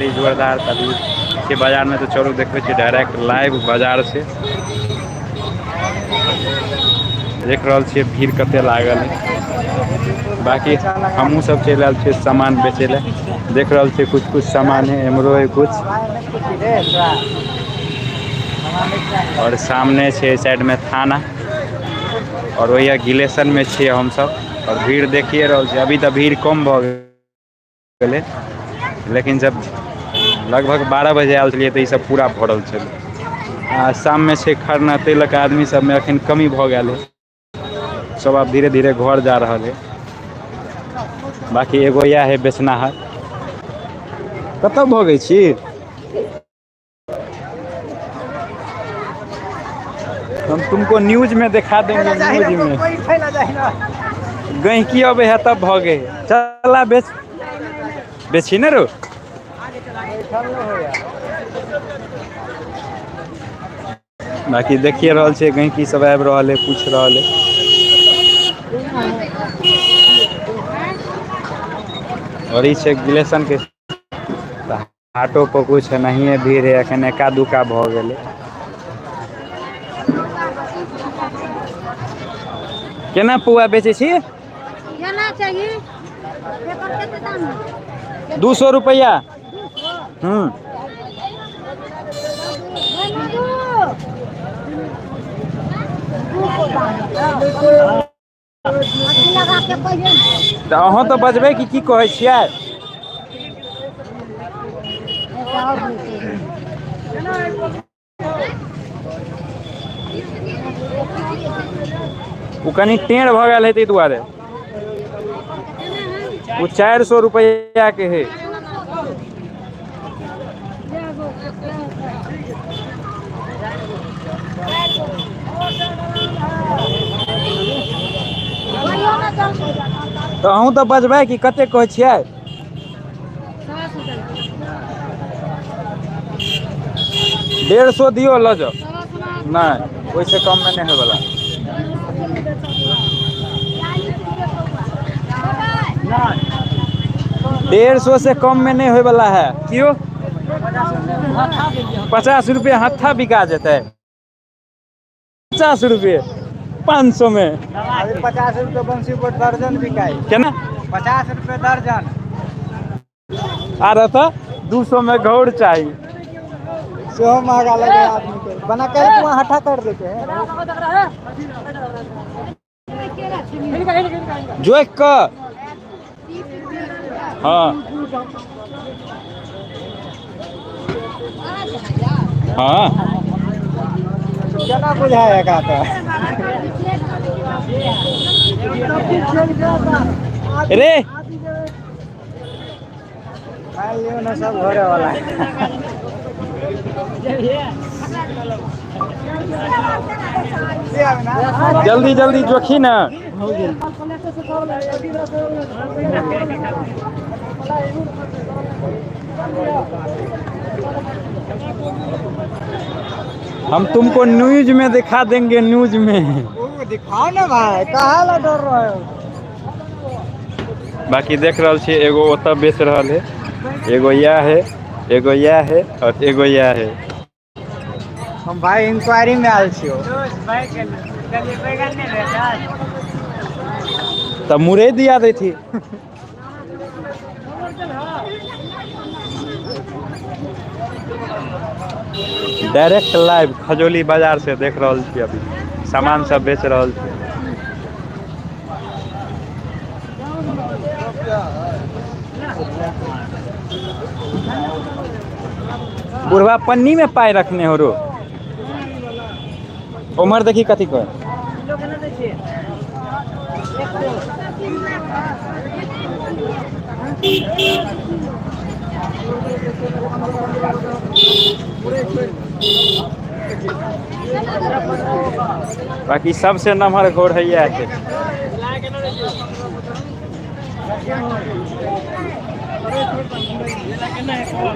जोरदार। अभी के बाजार में तो चलू देखबै छी, डायरेक्ट लाइव बाजार से देख रहल छियै भीड़ कते लागल है। बाकी हमहूँ सब चलि आयल छियै सामान बेचै लए। देख रहल छियै कुछ कुछ सामान है, एमरो है कुछ, और सामने छै साइड में थाना, और वही गिलेशन में छियै हमसब। और भीड़ देखिए रहल छियै, अभी तऽ भीड़ कम भऽ गेलै, लेकिन जब लगभग 12 बजे आयल छलियै तऽ ई सब पूरा भरल छलै। आ शाममे छै खरना, ताहि लऽ कऽ आदमी सबमे अखन कमी भऽ गेल है, सब आब धीरे धीरे घर जा रहल है। बाकी एगो इएह है बेचनाहर। कतऽ भगै छी? हम तुमको न्यूज में दिखा देंगे, न्यूज में। गहिकी अबे है तब भगे। चला बेच बेची ने रो। बाकी देखिए रहल छै गहिकी सब आबि रहल है, पूछ रहल है। और ई छै गिलेशन के हाटो पर कुछ नहिए भीड़ है, एखन एका दुका भऽ गेलै। केना पौआ बेचै छी? केना चाहिए? पेपर कते दाम है? 200 रुपैआ। हम्म। तऽ अहाँ तऽ बजबै कि की कहै छियै? ओ कनि टेढ़ भऽ गेल है ताहि दुआरे। ओ 400 रुपैआ के है। तऽ अहूँ तऽ बजबै कि कते कहै छियै? 150 दियौ लऽ जाउ। नहि, ओहिसँ कममे नहि होयवला। 150 से कम में नहीं होय वाला है। क्यों? 50 रुपये हत्था बिका जेतै। 50 रुपये 500 में। अभी 50 रुपये बंसी पर दर्जन बिकाई। केना? 50 रुपये दर्जन। आर तऽ 200 में घौर चाही। सेहो महंगा लगे आदमी के। बना कर वहाँ हठा कर देते हैं। जोइक कऽ। हाँ हाँ। केना बुझाएगा तो? रे मान लियो ना सब घरे वाला। जल्दी जल्दी जोखी ना। हम तुमको न्यूज में दिखा देंगे, न्यूज में। ओ दिखाओ ना भाई, कहाँ ला डर रहे हो? बाकी देख रहल छी एगो ओतऽ बेच रहल है, एगो यह है, एगो यह है और एगो यह है। हम भाई इंक्वायरी में आयल छियो। तब मुरे दिया देथी। डायरेक्ट लाइव खजौली बाजार से देख रहल छी, अभी सामान सब बेच रहल छी। बुढ़वा पन्नी में पाई रखने हो रो। उमर देखी कथी कह। बाकी सबसे नमहर घोर है यह है।